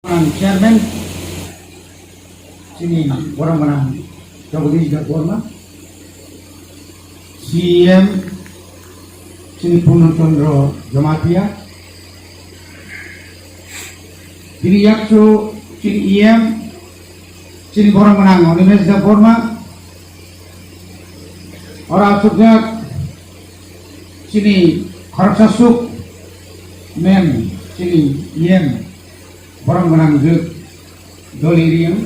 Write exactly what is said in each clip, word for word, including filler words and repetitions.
Ang chairman chini borok gwnang Jagadish Debbarma, C E M chini Purno Chandra Jamatia, chini yakchu chini E M chini borok gwnang Animesh Debbarma, oro achukjak chini khoroksa suk ma'am chini E M borok gwnang jwk Doli Riyang,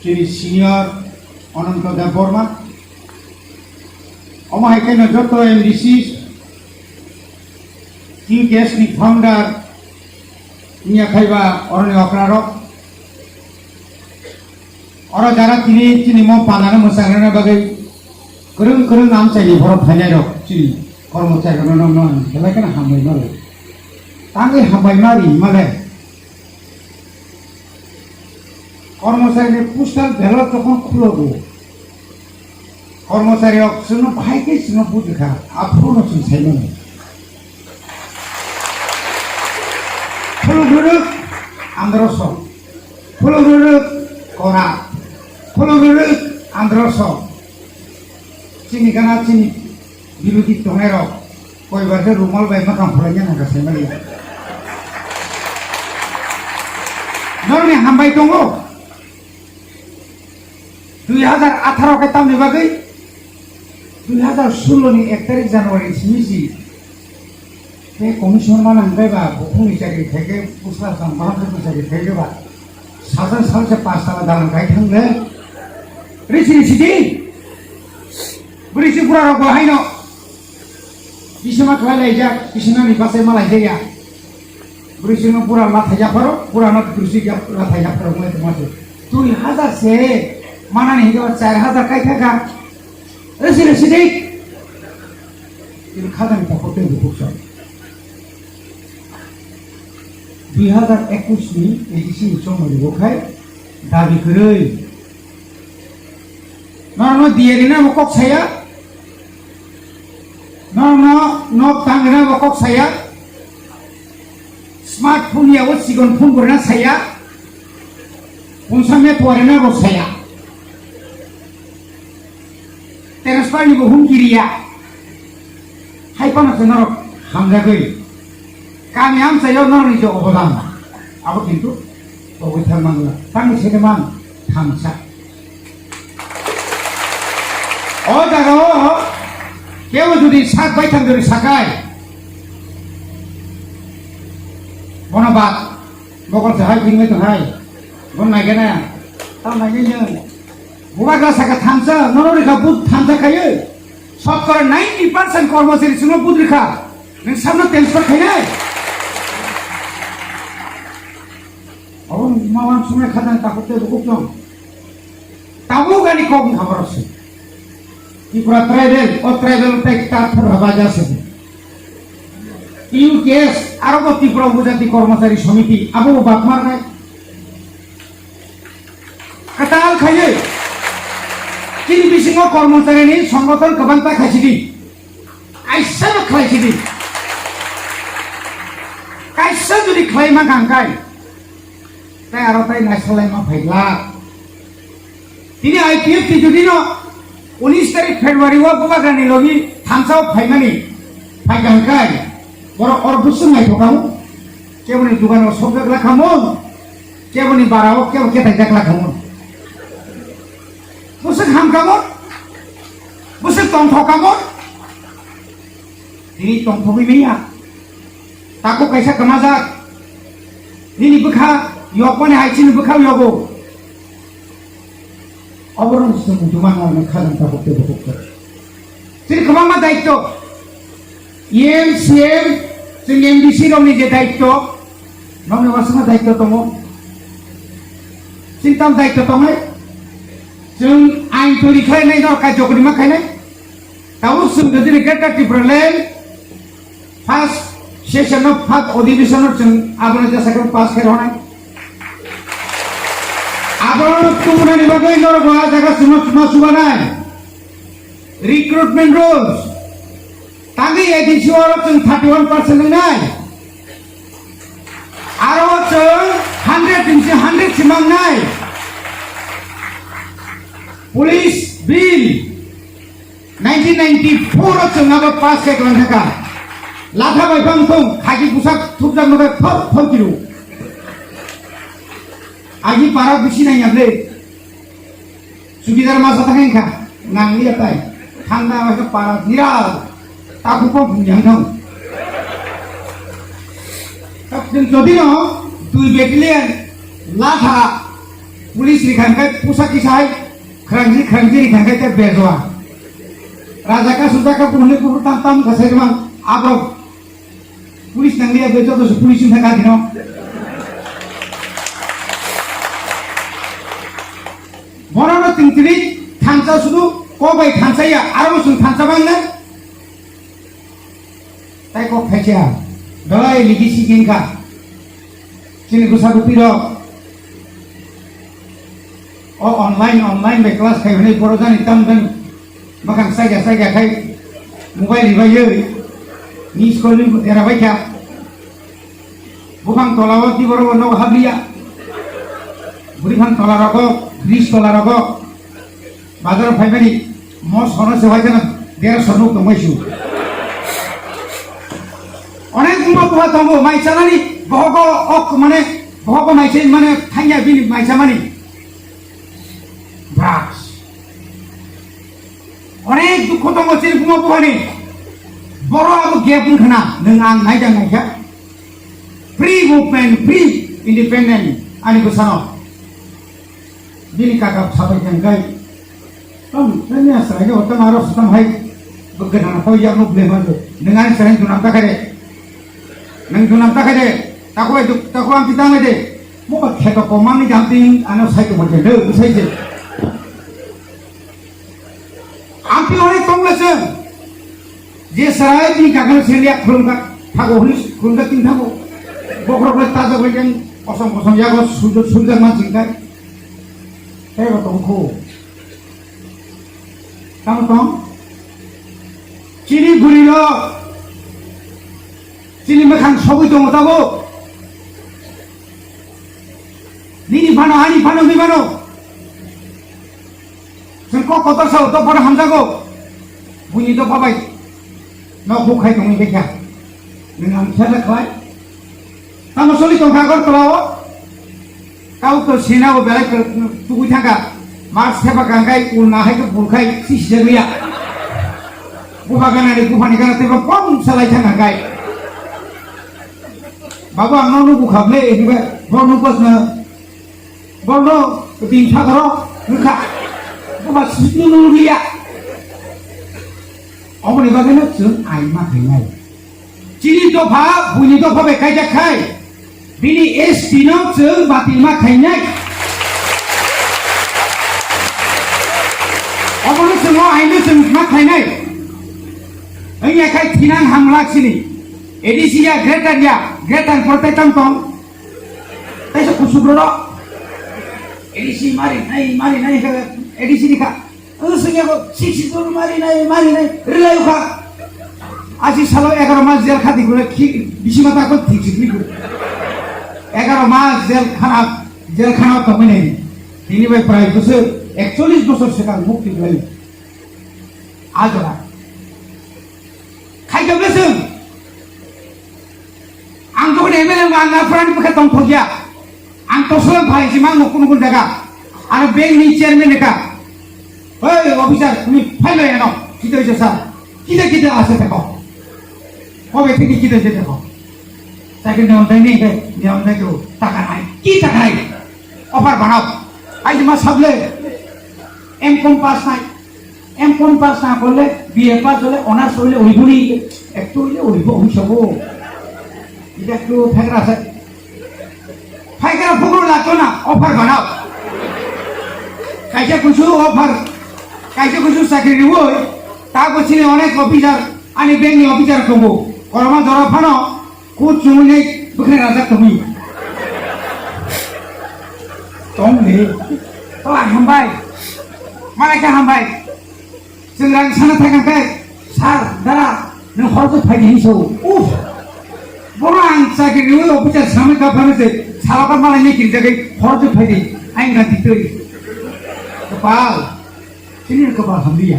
chini senior Ananto Debbarma, omo hai khe no joto M D C, Q K S ni founder wngya khaiba oroni okrarok, oro jara tini chini mo panano mwchangrana bagwi kwrwng kwrwng amchaini borok phainairok chini kormo chairok no no belai kheno hambai male, tangwi hambai mari male. Kormocharini postal ballot jokhon khulogo, kormochari rok chwngno bahai khe chwngno bujikha, aphuru no chwng saimano. Khuluk rwrwk androso, khuluk rwrwk kora, khuluk rwrwk androso. Chini gana chini birodhi tongnai rok koibar khe rumal bai makam phulaina nangkha saimali. Norni hambai tongo. Dui hazar atharo khe tamni bagwi dui hazar sullo ni ek tarik January simi si. Tei commission mana hwnkhe ba bukhukni chakri khaikhe bwsla chwng baham bukhukni chakri khaikhe ba sajak salse pash tala dalan khai thangle risi risi di. Bwrwi si bura rok bo haino bisima khlai laijak, bisinani bachai ma laijak ya. Bwrwi sino bura lathai yapharo, bura no bwrwi si lathai yapharo wngwi tongma se. Dui hazar se manani hwnkhe ba char hazar kai thaka. Risi risi di. Ini khajani takhuk tei bukhuk song. Dui hazar ekush ni A D C ni chongmani bo khai dabi kwrwi. Norokno diyarina bo kok saya. Norokno nok tangrina bo kok saya. Smartphone ya o chigon phone gorina saya. Punsa me tuarina bo saya. Transfer ni bo hum kiriya. Hai phano se norok hamjagwi. Kami amchaio norokni je obodan. Abo kintu togwi thang mangla. Tangni sene man thamsa. O jaga o kebo jodi sak bai thang jodi sakai. Bono bad. Bokol se hai bini to hai. Bon nai gana. Tam nai ni. Bubagra saka thansa, nono rikha but thansa khayo. Sotkora ninety percent kormochari sino but rikha. Nang samno transfer khainai. Abo mawan sungai khadang takut te bukuk dong. Tabuk ani kok ni khabar se. Tripura tribal, o tribal tai ta thur haba ja se. T U K S, aro bo Tripura Upajati Kormochari Somiti, abo bo batmar nai. Kwtal khaiwi chini bisingo kormocharini songgothon kwbangta khaisidi. Kaisano khlaisidi. Kaisa jodi khlaima kangkai, tai aro tai naisalaima phailak. Tini I P F T jodi no unis tarik February o Bubagrani logi thansao phaimani phai kangkai, borok or busung naithokamo. Keboni dugano sokjak lakhamon. Keboni barao kebo ketai jak lakhamon. Busuk hamkamon. Busuk tongthokkamon. Tini tongthogwi manya. Takhuk kaisa kwmajak. Nini bwkha yokmani hai chini bwkha yogo. Oborok se muchungma norokno khajang tabuk tei bukuk khe. Chini kwbangma daityo. E M, C M, chini M D C rokni je daityo, nokni wasama daityo tongo. Chini tam daityo tongnai. Chwng ain twi khlainai no kaijokrima khainai. Tabuk chwng jodi ni Greater Tripura Land, first session of first adhibeshon o chwng abono jesa khe pass khe rwnai. Abono tubunani bagwi norok bo ah jaga chwngno chuma chubanai. Recruitment rules. Tangwi A D C o oro chwng thirty one percent wngnai. Aro chwng Simangnai Police Bill nineteen ninety-four o chwng abo pass khe kwlang kha. Latha bai phang thung, khaki bwsak thupjak no thor thor kiru. Agi para bisi nai ya ble. Chukidar masa thang kha, nang liya tai. Thang na masa para nira. Taku pon phung yang thang. Jodi no, dui battalion latha police ni khan kai pusa kisai, khrangji khrangji ni khan kai te bejwa. Raja ka suja ka buhne buhur tam tam ka sai mang abro police nang liya bejo to police ni thang ka dino. Bono no ting tini thansa sudu ko bai thansa ya aro sung thansa bang na. Tai kok khaisa, belai ligi si kha. Chini bwsa bwtwi rok o online, online bai class khai hwnwi borok jani tam jani mwkhang chaikha chaikha khai mobile ribai oi miss call ni dera bai kha. Buphang tola o tiboro bo nogo habliya. Buriphang tola rogo, bridge tola rogo. Bazar o phaimani mo sono se waitana dera sono tongmai su. Onek buma buha tongo, mai chanani bohogo ok mane, bohogo mai chai mane thangya bini mai chamani. Drugs. Onek dukho tongo chini buma buhani. Boro abo gap wngkhana, nwng ang naida naikha. Free movement, free independent, ani bwsano. Bini kaka sabai khe hwnkhai, "Tong, nini aswrai ni otang aro swtang hai, bo gana koi yakno ble man do. Nwng ani swrai dunam ta khaide. Nwng dunam ta khaide. Tako ai duk, tako ang pitang de. Mo ba kheto ko mani jam tin ano sai ko mo de, de, sai je." Ang tin onek tong le se. Je sarai bini kakano seliya khulumkha, thago hwnwi khulumkha tin thago. Bokhorok le tajak bai jang kosom kosom yago sujak sujak man singkha. Tei bo tongkhu. Tamo tong? Chini bwrwi rok. Chini mwkhang sogwi tongo tabuk. Nini phano, ani phano, hwnwi mano. Chwng kok kotor sao, dophano hamjago. Buini dopha bai nok huk khai tongwi khe kha. Nwng ang khe khlai. Tamo soli tongkha Agartala o. Tau to sina o belai tugui thangkha. Mas theba kangkai, ul na hai to bulkhai, si sijagriya. Bupha gana ni, buphani gana tebo kom salai thangkha kai. Babu, ang no nugu khable, hinba, bo nugu na. Borno bini sakaro wngkha. Boba sitni nunglia. Oboni bagwi no chwng aima khainai. Chini dopha, buini dopha bai kaijak khai. Bini S T no chwng batilma khainai. Obono chwng o aino chwng ma khainai. Wngya khai thinang hamlak sini. A D C ya greater ya, greater protect tong tong. Kaisa kusuk roro. A D C mari nai, mari nai khe A D C ni kha. Ang sing yago six door mari nai, mari nai, rilai kha. Asi salo egaroh mas jel khadi gure khi bisi mata ko thik sik ni gure. Egaroh mas jel khana, jel khana tongwi nai. Tini bai prai bosor, ekchollish bosor swkang mukti khlai. Ajora. Khaikha bwswng. Ang jokhon M L A wngkha, ang Naphurani bwkha tongthokya. Ang tosolan phai si mangno kunu kunu jaga. Ano bank ni chairman ni ka. Hoi officer, tumi phai lai ano. Kita bisa sa. Kita kita asa theko. Hobe thini kita bisa theko. Sakhe niam dai ni ke, niam dai ko. Taka nai. Ki taka nai? Offer banao. Ai ma sable. M com pass nai. M com pass na korle, B A pass hole, honours hole, oiboni, ektu hole oibo, oi sobo. Ita ektu phaikra se. Phaikra phukro lagto na, offer banao. Kaisa kusu offer, kaisa kusu chakri riwoi, ta bo chini onek officer, ani bank ni officer tongo. Korma jora phano, Kut chumui nai bwkhwnai rajak tongwi. Tong de. To ang hambai. Malai kha hambai. Chwng rang sana thang kha kai. Sir, dara, nwng hor khe phai di hinwi sao. Uff. Bono ang chakri riwi officer samwi kha phano se. Sala ta malai ni kirijagwi hor je phaidi, aing ganti twi. Kapal, sini kapal hamliya.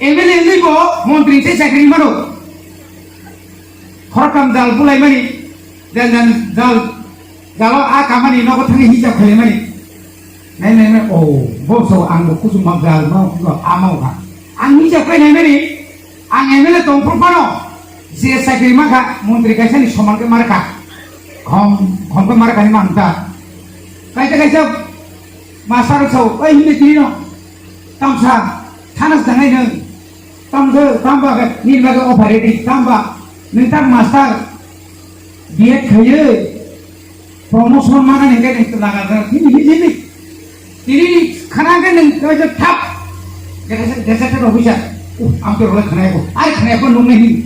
M L A ni bo montri se chakri mano. Khorokam jal bulai mani, jal, jal, jal, jalo a kamani nogo thangwi hijab khlai mani. Nai, nai, nai, oh, bo so ang bo kuchuk ma jal ma, ma, ama kha. Ang hijab khlai nai mani, ang M L A tong phuru phano, je chakri ma kha, montri kaisa ni soman khe mar kha. Khom, khom khe mar kha ni mang ta. Kaisa, kaisa, master so, oi, hindi tini no. Tamsa, thanas dangai nang. Tamsa, tamba, ni baga operating, tamba. Nang tak master, B Ed khaye. Promotion mana ni kene to laga da. Tini, tini, tini. Tini khana ke nang to je thap. Jasa, jasa to officer. Uh, am to role khana ko. Ai khana ko nung nahi.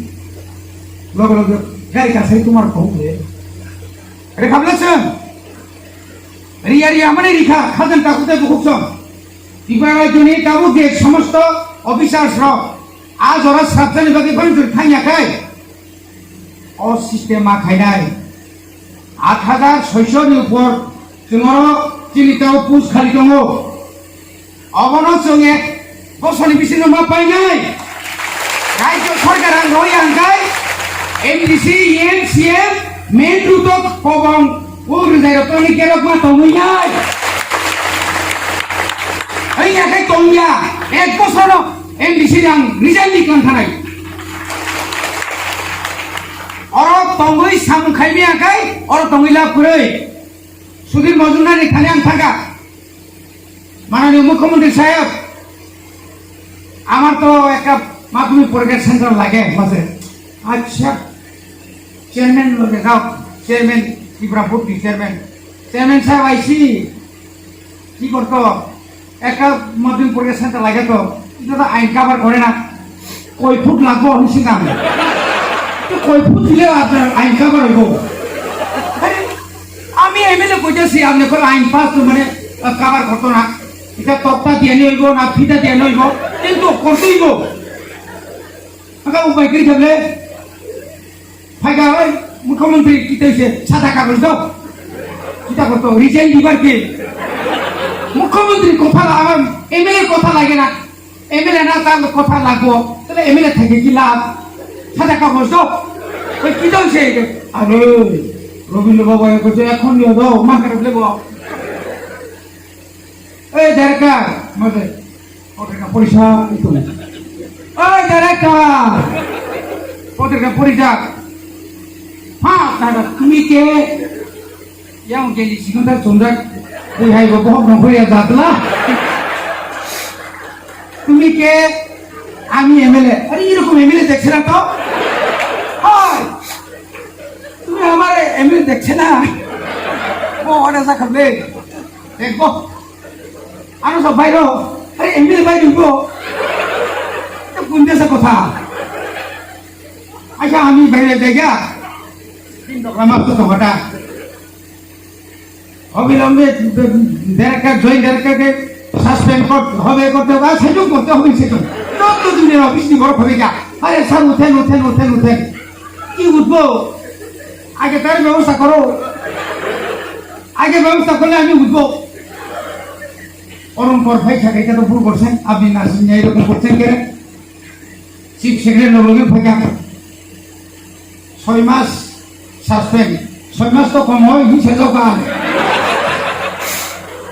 Logo, logo. Gari ka sai tumar ko le. Re khabla sung. Riya riya mane rikha. Khajan ta kutai bukuk sung. Tiba rajyoni tabuk je somosto officers rok. A jora sabjani bagwi bani jor thangya kai. O system ma khainai. Aat hajar soiso ni upor chwngno chini tao post khali tongo. Obono chwng ek bosoni bisingo ma painai. Rajyo sorkar ang roi ang kai M D C, E M, C M, main road o kobong o rwjai rok tongni kerok ma tongwi nai. Hai ya kai tong ya. Ek bosor no M D C ang resign ni kan thanai. Oro tongwi samung khaimya kai, oro tongwi lab kwrwi. Sudhir Majumdar ni thani ang thangkha. Mananiya Mukhyamantri Saheb, amar to ekta madhyamik porikkhar center lage, mase. Accha, chairman loge jao, chairman, Tripura board ni chairman. Chairman saheb, aisi, ki korto? Ekta madhyamik porikkhar center lage to, ito to ain cover kore na. Koi foot lagbo hinwi swngkha ang. To koi foot dile apnar ain cover hoibo. Are, ami M L A koitesi apni koi ain pass to mane, ah, cover korto na. Ita tokta diyani hoibo na phita diyani hoibo. Kintu korto hoibo. Aka upai kiri thable. Phaikha oi, Mukhyamantri kitoi se sada kagoj do. Kita korto, resign dibar ki? Mukhyamantri kotha la, abar M L A kotha lage na. M L A na ta kotha lagbo, tale M L A thangwi ki lab? Sada kagoj do. Oi kitoi se, aro, Robindra Babu ko je ekhon yo do, ma kare bo. Ei, director, mate, potrika porisa itu. Ei, director, potrika porisa. Ha, tara, tumi ke? Yang geli sigon tar chondak. Bui hai bo bohok nong hoya jatla. Tumi ke? Ami M L A. Are, erokom M L A dekhche na to? Hoi. Tumi hamare M L A dekhche na? Bo ora sa khamle. Dekho. Ano sa bairo, are M L A bairo bo. Eta kun desa kotha. Acha ami bairo jaga. Tin dokra map to kotha. Obilombe director, joint director ke suspend kor, hobe korte hobe, sejong korte hobe sejong. Joto din er office ni borok hobe kya? Are sir uthen, uthen, uthen, uthen. Ki utbo? Age tar byabostha koro. Age byabostha korle ami utbo. Orom kor phai kha khe to bul korsen, abni nasing nyai rokom korsen kere. Chief Secretary no logi phai kha. Soi mas suspend. Soi mas to kom hoi, hi se joka.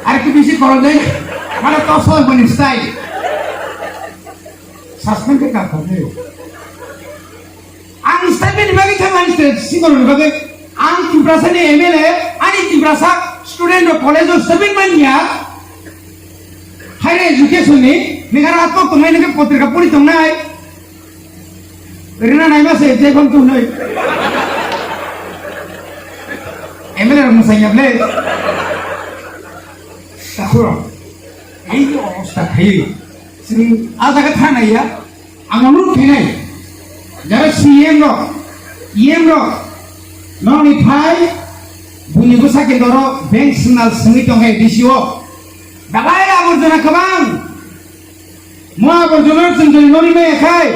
Ar ki bisi koron dei. Mane to soi bani style. Suspend khe kar kar dei. Ang statement ni bagwi thangmani state single ni bagwi ang Tiprasa ni M L A, ani Tiprasa student rok college o statement manya. Higher education ni nigara atok tongnai nigwi potrika puri tongnai. Rina naima se je kon tu noi. M L A rok mwsai ya ble. Takhuro. Ei je obosta khai. Sini a jaga thana ya. Ang nuk khainai, jara C M rok, E M rok, nokni phai, buini bwsa ke doro bank signal swngwi tongkhe D C o. Belai aborjona kwbang. Mo aborjona chwng chwng noni maya khai,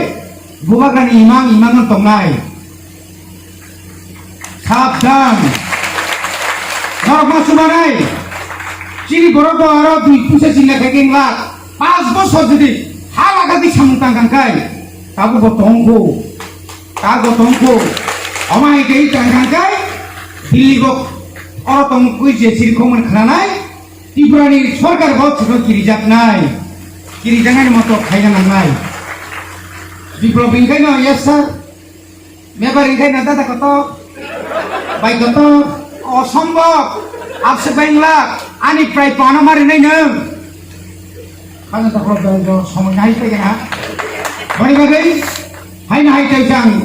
bubagrani imang imang no tongnai. Sabdan. Norok ma chumanai. Chini borok bo aro dui puisa chini khe king lak. Pas bosor jodi ha laga di samung tang kang kai. Tabuk bo tongkho. Tabuk bo tongkho. Omo hai khe tang kang kai. Delhi bo oro tongkho je siri khomon khananai. Tripura ni sorkar bo chwng kirijak nai. Kirijak nai moto khaina nangnai. Biplop hinkhai no, yes sir. Mebar hinkhai na dada kotor, bai kotor, osombok, abse bengla, ani prai pano mari nai nung. Kano ta problem jo somoi nai pe gana. Bari bagai, hai na hai tai jang,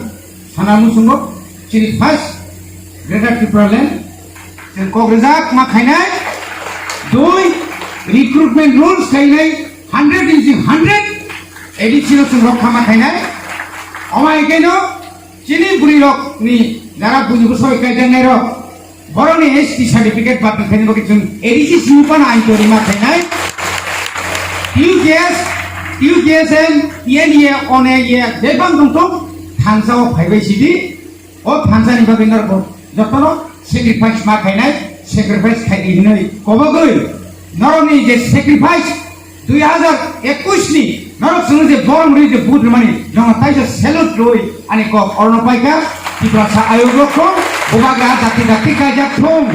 sana musungo, chini first, Greater Tipraland, chini kok rejak ma khainai, dui, recruitment rules khainai, hundred into hundred, A D C no chwng rok khama khainai, omo hai khe no, Chini bwrwi rok ni jara buji bwsai kaijaknai rok, borok ni S T certificate ba tongthai ni bagwi chwng A D C simi phano ain twi rima khainai. T U K S, T U K S M, T N A, O N A, bebak tongthok thansa o phaibai sidi. O thansa ni bagwi norok jotono sacrifice ma khainai, sacrifice khai di hinwi kobogwi norok ni je sacrifice dui hazar ekush ni norok chwngno je borom rwi je vote rwmani, jongno taisa salute rwi ani kok orono paikha. Tiprasa ayuk rok thung, bubagra jati jati kaijak thung.